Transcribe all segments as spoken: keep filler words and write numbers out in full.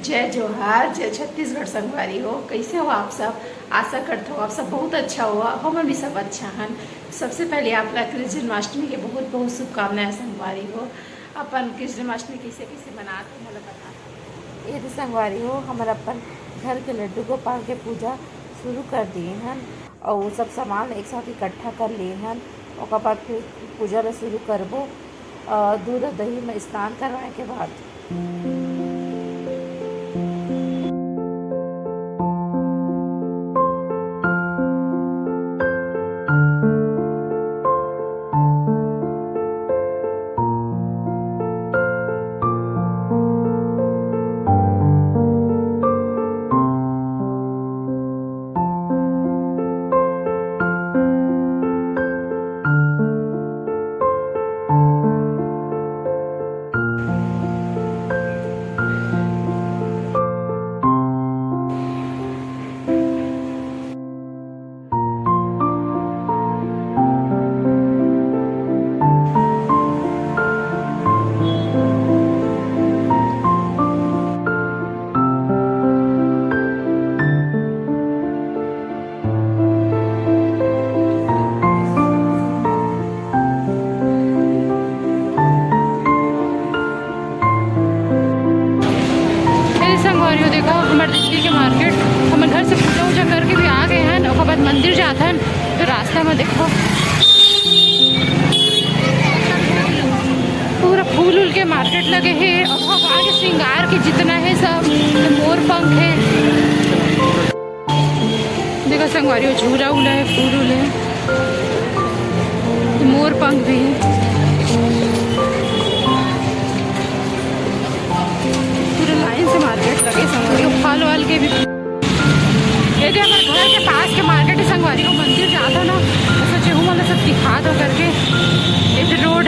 जय जोहार, जय छत्तीसगढ़ संगवारी हो। कैसे हो आप सब? आशा करता हूँ आप सब बहुत अच्छा हो। हमन भी सब अच्छा हन। सबसे पहले आप ला कृष्ण जन्माष्टमी के बहुत बहुत शुभकामनाएं संगवारी हो। अपन कृष्ण जन्माष्टमी कैसे कैसे मनात हो, मोला बता। ये तो संगवारी हो, हमर अपन घर के लड्डू गोपाल के पूजा शुरू कर दिए हन, और वो सब सामान एक साथ इकट्ठा कर लिए हन। ओकर बाद फिर पूजा ला शुरू करबो, अ, दूध और दही में स्नान करवाए के बाद। ए संगवारी हो, देखो हमर दिल्ली के मार्केट, हमर घर से पूजा उजा करके भी आ गए हैं, ओकर बाद मंदिर जात हन। तो रास्ता में देखो, पूरा फूल उल के मार्केट लगे हे, और भगवान के श्रृंगार के जितना है सब, तो मोर पंख है। देखो संगवारी हो, झूला उला है, फूल उल है, मोर पंख भी है। पूरा लाइन से मार्केट लगे संगवारी हो, फल वल के भी। ये जो हमारे घर के पास के मार्केट है संगवारी हो, मंदिर जाता ना, तो सोचे हूँ मतलब सब दिखा दो करके। ये जो रोड,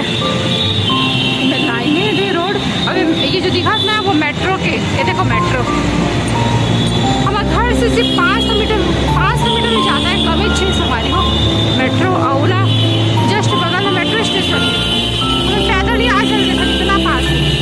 लाइन है ये रोड। अब ये जो दिखा ना, वो मेट्रो के, ये देखो मेट्रो। हमारे घर से सिर्फ पाँच सौ मीटर, पाँच सौ मीटर ही जाता है, कम ही छः सवारी हो। मेट्रो, ओला, जस्ट बगल में मेट्रो स्टेशन। हमें पैदल ही आ चल रहे, इतना पास है।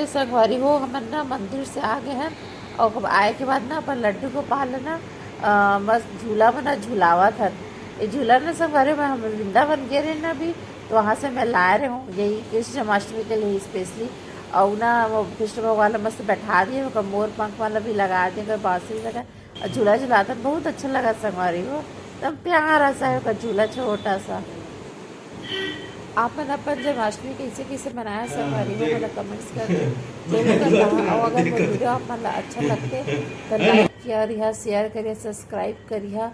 संगवारी हो, हमन ना मंदिर से आ गए हन और अब आए के बाद ना अपन लड्डू गोपाल ल ना, अ, मस्त झूला में ना झुलावत हन। ये झूला ना संगवारी में हम वृंदावन गए रहे ना अभी, तो वहाँ से मैं लाए रहे हूँ यही कृष्ण जन्माष्टमी के लिए स्पेशली। और ना वो कृष्ण भगवान ला मस्त बैठा दिए, ओकर मोर पंख वाला भी लगा दिए, ओकर बांसुरी लगा, और झूला झुलाता, बहुत अच्छा लगा संगवारी हो। एकदम प्यारा सा है ओकर झूला, छोटा सा। आप मन अपन जन्माष्टमी कैसे कैसे मनाया संगवारी हो, मोला कमेंट्स कर दो जरूर बताहा। और अगर मोर वीडियो आप मन ला अच्छा लगते तो लाइक करिहा, शेयर करिहा, सब्सक्राइब करिहा।